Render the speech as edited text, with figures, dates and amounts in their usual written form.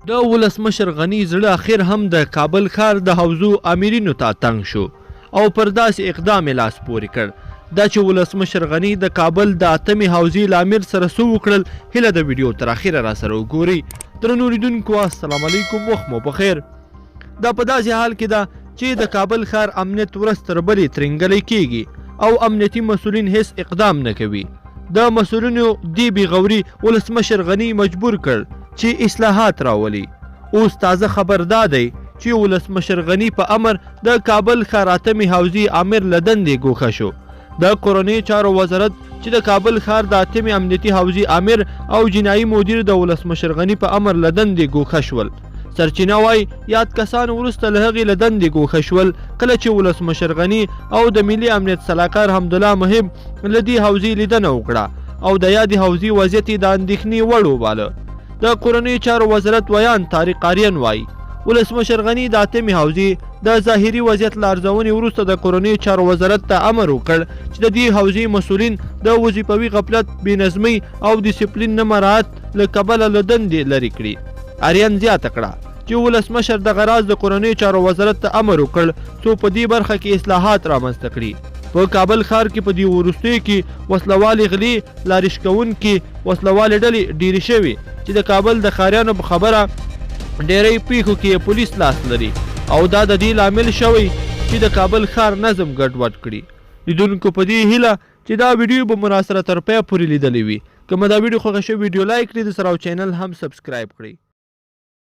د ولسمشر غني زړه اخر هم د کابل ښار د حوزو آمرینو ته تنګ شو او پر داسې اقدام یې لاس پورې کړ. دا چې ولسمشر غني د کابل د اتمې حوزې له امیر سره څه وکړل، هیله ده ویډیو تر اخره راسره وګورئ. درنو لیدونکو السلام علیکم، وخت مو پخیر. دا په داسې حال کې ده چې د کابل ښار امنیت ورځ تر بلې ترینګلی کیږي او امنیتي مسولین هیڅ اقدام نه کوي. د مسولینو دې بې غوري ولسمشر غني مجبور کړ چې اصلاحات راولي. اوس تازه خبر دا دی چې ولسمشر غني په امر د کابل ښار اتمې حوزې آمر له دندې ګوښه شو. د کورنیو چارو وزارت چې د کابل ښار د اتمې امنیتي حوزې آمر او جنایي مدیر د ولسمشر غني په امر له دندې ګوښه شول. سرچینه وايي، یاد کسان وروسته له هغې له دندې ګوښه شول کله چې ولسمشر غني او د ملي امنیت سلاکار حمدالله محب له دې حوزې لیدنه وکړه او د یادې حوزې وضعیت یې د اندېښنې وړ وباله. د کورنیو چارو وزارت ویاند طارق آرین وايي، ولسمشر غني د اتمې حوزې د ظاهري وضعیت له ارزونې وروسته د کورنیو چارو وزارت ته امر وکړ چې د دې حوزې مسؤلین د وظیفوي غفلت، بې نظمۍ او دسپلین نه مراعت له کبله له دندې لرې کړي. آرین زیاته کړه چې ولسمشر دغه راز د کورنیو چارو وزارت ته امر وکړ څو په دې برخه کې اصلاحات رامنځته کړي. په کابل ښار کې په دې وروستیو کې وسله والې غلې، لارې شکوونکې وسله والې ډلې ډېرې شوې چې د کابل د ښاریانو په خبره ډېری پېښو کې یې پولیس لاس لري او دا د دې لامل شوی چې د کابل ښار نظم ګډوډ کړي. لیدونکو په دې هیله چې دا ویډیو به مو راسره تر پایه پورې لیدلې وي. که مو دا ویډیو خوښه شوې ویډیو لایک کړئ د سره او چینل هم سبسکرایب کړئ.